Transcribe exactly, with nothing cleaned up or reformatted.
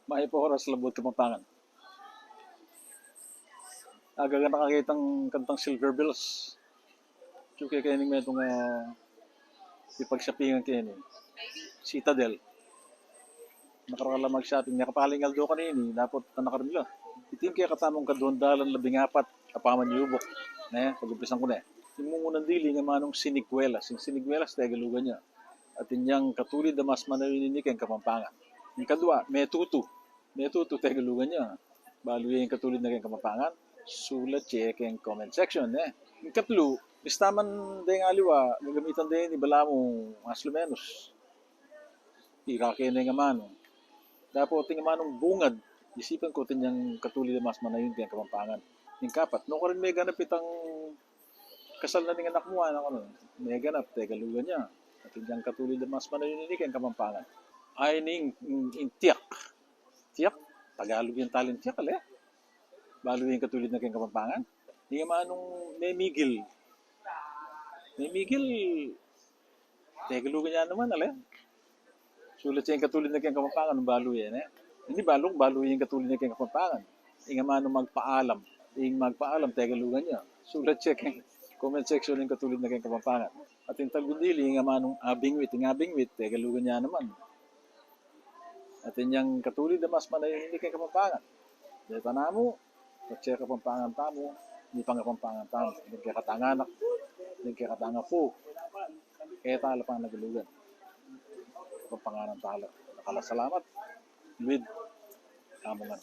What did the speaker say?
Mayap a oras, Labuad Kapampangan. Agagan na ka ketang kantang Silver Bells. Atyu ke keni metung a ipagshoppingan keni, Citadel. Nakarala mag-shopping, mekapaling aldo kanini, dapot anak karin la. Iti ing kekatamung kaduang dalan labing apat a pamanyubuk. Ne, pag-umpisan ku ne. Ing mumunang dili, ing amanung siniguelas. Ing siniguelas, Tegalugan ya. Atin yang katulid a mas manayun ini keng Kapampangan. Ing kadua, metutu. Metutu, Tegalugan ya. Balu ye ing katulid na keng Kapampangan? Sulat ye keng comment section, ne. Ing katlu, mistaman deng aliwa, gagamitan de ini, balamu mas o menus. Ira ke ne ing amanu. Dapot ing amanung bungad, isipan ku atin yang katulid a mas manayun keng Kapampangan. Ing kapat, nukarin meganap itang kasal na ning anak mu, anak ku, ne. Meganap, Tegalugan ya. Atin yang katulid a mas manayun ini keng Kapampangan. Ay, ning, ing, ing tiyak. Tiyak, Tagalug yang talin tiyak, ale. Balu ye ing katulid na keng Kapampangan? Ing amanung memigil. Memigil, Tegalugan ya naman, ale. Sulat ye ing katulid na keng Kapampangan, balu ye, ne. Ini balu, balu ye ing katulid na keng Kapampangan. Ing amanung magpaalam. Ing magpaalam, Tegalugan ya. Sulat ye keng comment section ing katulid na keng Kapampangan. Atin talwin dili, ing amanung abingwit. Ing abingwit, Tegalugan ya naman. Atin yang katulid a mas manayun ini keng Kapampangan. Deta namu, patse Kapampangan tamu, ni pangapampangan tamu, deng kekatang anak, deng kekatang apu, e tala panagalugan. Kapampanganan tala. Dakal a salamat. Luid, kamu ngan.